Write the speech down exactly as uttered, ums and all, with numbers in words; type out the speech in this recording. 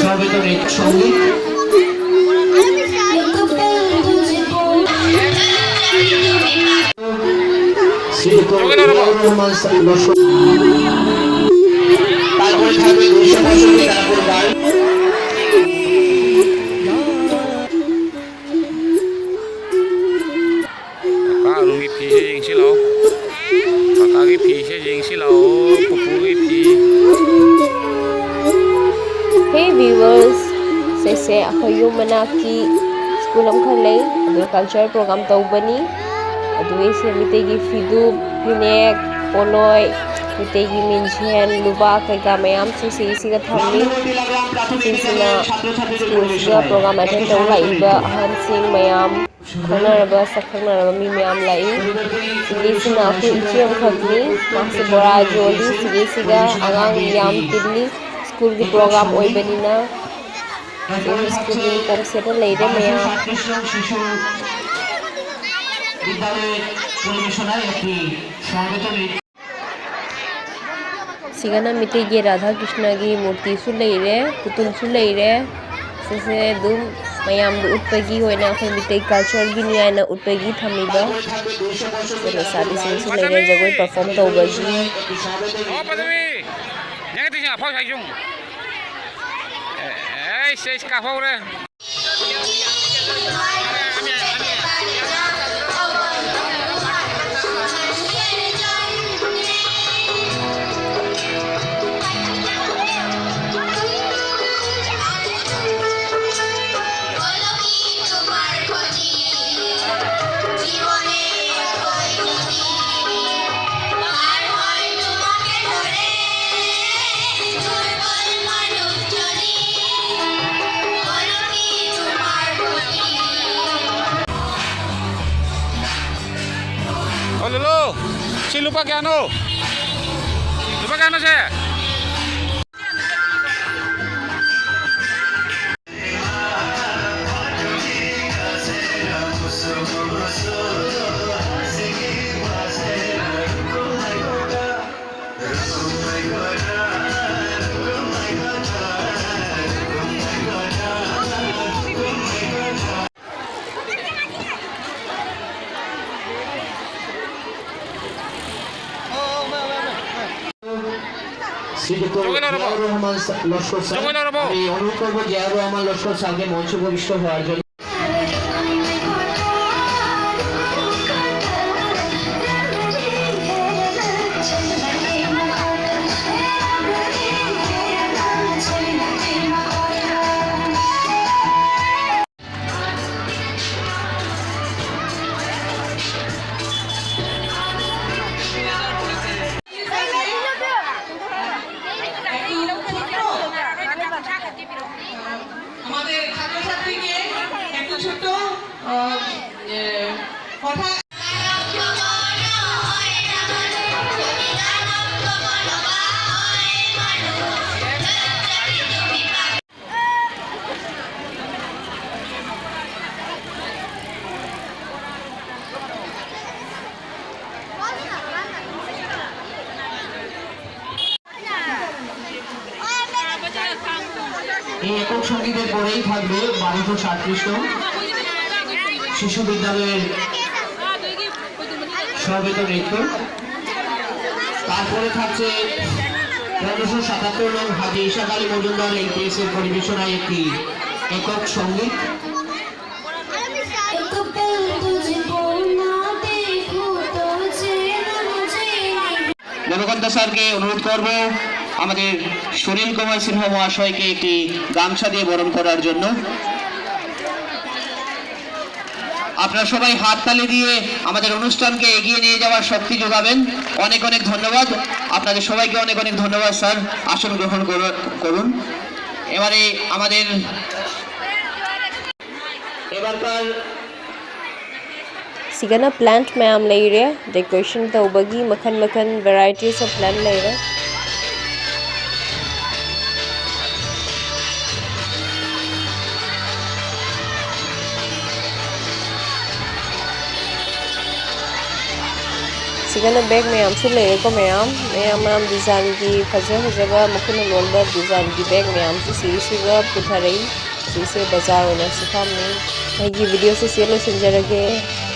সমবেত নৃত্য সঙ্গীত। শ্রী রহমান দর্শক। তারপরে থাকবে দুইশো পঁয়ষট্টি তারাপুর গান। Kaka nung ki phi se jing si lo. Kaka ki phi se jing si lo. Pupu ki phi. Hey viewers, ꯁꯤꯁꯦ ꯑꯩꯈꯣꯏ ꯌꯨꯝ ꯃꯅꯥꯛꯀꯤ ꯁ꯭ꯀꯨꯜ ꯑꯃꯈꯛ ꯂꯩ, ꯑꯗꯨ ꯀꯜꯆꯔꯦꯜ ꯄ꯭ꯔꯣꯒ꯭ꯔꯥꯝ ꯇꯧꯕꯅꯤ꯫ ꯑꯗꯨ ꯑꯩꯁꯦ ꯃꯤꯇꯩꯒꯤ ꯐꯤꯗꯨꯞ, ꯐꯤꯅꯦꯛ, ꯄꯣꯂꯣꯏ, ꯃꯤꯇꯩꯒꯤ ꯃꯤꯡꯁꯦꯟ, ꯂꯨꯕꯥꯛ ꯀꯩꯀꯥ ꯃꯌꯥꯝꯁꯨ ꯁꯤꯁꯤꯒ ꯊꯝꯃꯤ꯫ ꯁꯤꯁꯤꯅ ꯁ꯭ꯀꯨꯜꯁꯤꯗ ꯄ꯭ꯔꯣꯒ꯭ꯔꯥꯝ ꯑꯦꯇꯦꯟ ꯇꯧꯕ ꯂꯥꯛꯏꯕ ꯑꯍꯟꯁꯤꯡ ꯃꯌꯥꯝ, ꯈꯪꯅꯔꯕ, ꯁꯛ ꯈꯪꯅꯔꯕ ꯃꯤ ꯃꯌꯥꯝ ꯂꯥꯛꯏ꯫ ꯁꯤꯒꯤꯁꯤꯅ ꯑꯩꯈꯣꯏ ꯏꯆꯦ ꯑꯃꯈꯛꯅꯤ, ꯃꯥꯁꯦ ꯕꯣꯔꯥ ꯌꯣꯜꯂꯤ꯫ ꯁꯤꯒꯤꯁꯤꯒ ꯑꯉꯥꯡ ꯌꯥꯝ ꯇꯤꯜꯂꯤ꯫ ꯁ꯭ꯀꯨꯜꯒꯤ ꯄ꯭ꯔꯣꯒ꯭ꯔꯥꯝ ꯑꯣꯏꯕꯅꯤꯅ ꯑꯗꯨꯝ ꯁ꯭ꯀꯨꯜꯒꯤ ꯌꯨꯅꯤꯐꯣꯔꯝ ꯁꯦꯠꯂ ꯂꯩꯔꯦ ꯃꯌꯥꯝ꯫ ꯁꯤꯒꯅ ꯃꯤꯇꯩꯒꯤ ꯔꯥꯙꯥ ꯀ꯭ꯔꯤꯁꯅꯒꯤ ꯃꯨꯔꯇꯤꯁꯨ ꯂꯩꯔꯦ, ꯄꯨꯇꯨꯜꯁꯨ ꯂꯩꯔꯦ꯫ ꯁꯤꯁꯦ ꯑꯗꯨꯝ ꯃꯌꯥꯝꯗ ꯎꯠꯄꯒꯤ ꯑꯣꯏꯅ ꯑꯩꯈꯣꯏ ꯃꯤꯇꯩ ꯀꯜꯆꯔꯒꯤꯅꯤ ꯍꯥꯏꯅ ꯎꯠꯄꯒꯤ ꯊꯝꯃꯤꯕ꯫ ꯁꯦ ꯂꯩꯁꯥꯕꯤꯁꯤꯡꯁꯨ ꯂꯩꯔꯦ ꯖꯒꯣꯏ ꯄꯔꯐꯣꯔꯝ ꯇꯧꯕꯒꯤ꯫ ꯑꯣ ꯄꯗꯃꯤ, ꯅꯪ ꯇꯤꯁꯤꯡ ꯑꯐꯥꯎ ꯁꯥꯏꯁꯨꯡ꯫ ꯑꯦ, ꯑꯦ, ꯁꯦ, ꯀꯥꯐꯧꯔꯦ꯫ ꯑꯣ ꯂꯣꯂꯣ, ꯁꯤ ꯂꯨꯄꯥ ꯀꯌꯥꯅꯣ? ꯂꯨꯄꯥ ꯀꯌꯥꯅꯣ ꯁꯦ? শ্রীযুক্ত জিয়াউর রহমান সা-, লস্কর স্যার। আমি অনুরোধ করবো জিয়াউর রহমান লস্কর স্যারকে মঞ্চে উপবিষ্ট হওয়ার জন্য। আমাদের ছাত্রছাত্রীকে একটু ছোট্ট, আহ, এ, কথা। এই একক সঙ্গীতের পরেই থাকবে বারোশো সাতত্রিশতম শিশু বিদ্যালয়ের সমবেত নৃত্য। তারপরে থাকছে পনেরোশো সাতাত্তর নং হাজী ইশাক আলী মজুমদার এলপিএস এর পরিবেশনায় একটি একক সঙ্গীত। एक पल तुझको ना देखूं तो चैन मुझे नहीं। দেবকান্ত স্যারকে অনুরোধ করব আমাদের সুনীল কুমার সিংহ মহাশয়কে একটি গামছা দিয়ে বরণ করার জন্য। আপনারা সবাই হাততালি দিয়ে আমাদের অনুষ্ঠানকে এগিয়ে নিয়ে যাওয়ার শক্তি যোগাবেন। অনেক অনেক ধন্যবাদ আপনাদের সবাইকে, অনেক অনেক ধন্যবাদ স্যার। আসন গ্রহণ করু-, করুন। এবারে আমাদের এবারকার ꯁꯤꯒꯅ plant ꯃꯌꯥꯝ ꯂꯩꯔꯦ, decoration ꯇꯧꯕꯒꯤ ꯃꯈꯜ ꯃꯈꯜ varieties of plant ꯂꯩꯔꯦ꯫ ꯁꯤꯒꯅ bag ꯃꯌꯥꯝꯁꯨ ꯂꯩꯔꯦꯀꯣ, ꯃꯌꯥꯝ, ꯃꯌꯥꯝ, ꯃꯌꯥꯝ designꯒꯤ ꯐꯖ ꯐꯖꯕ ꯃꯈꯨꯠꯅ ꯂꯣꯟꯕ designꯒꯤ bag ꯃꯌꯥꯝꯁꯨ ꯁꯤꯁꯤꯒ ꯄꯨꯊꯔꯛꯏ꯫ ꯁꯤꯁꯦ ꯕꯖꯥꯔ ꯑꯣꯏꯅꯁꯨ ꯐꯝꯃꯤ꯫ ꯑꯩꯒꯤ videoꯁꯦ ꯁꯤꯗ ꯂꯣꯏꯁꯤꯟꯖꯔꯒꯦ꯫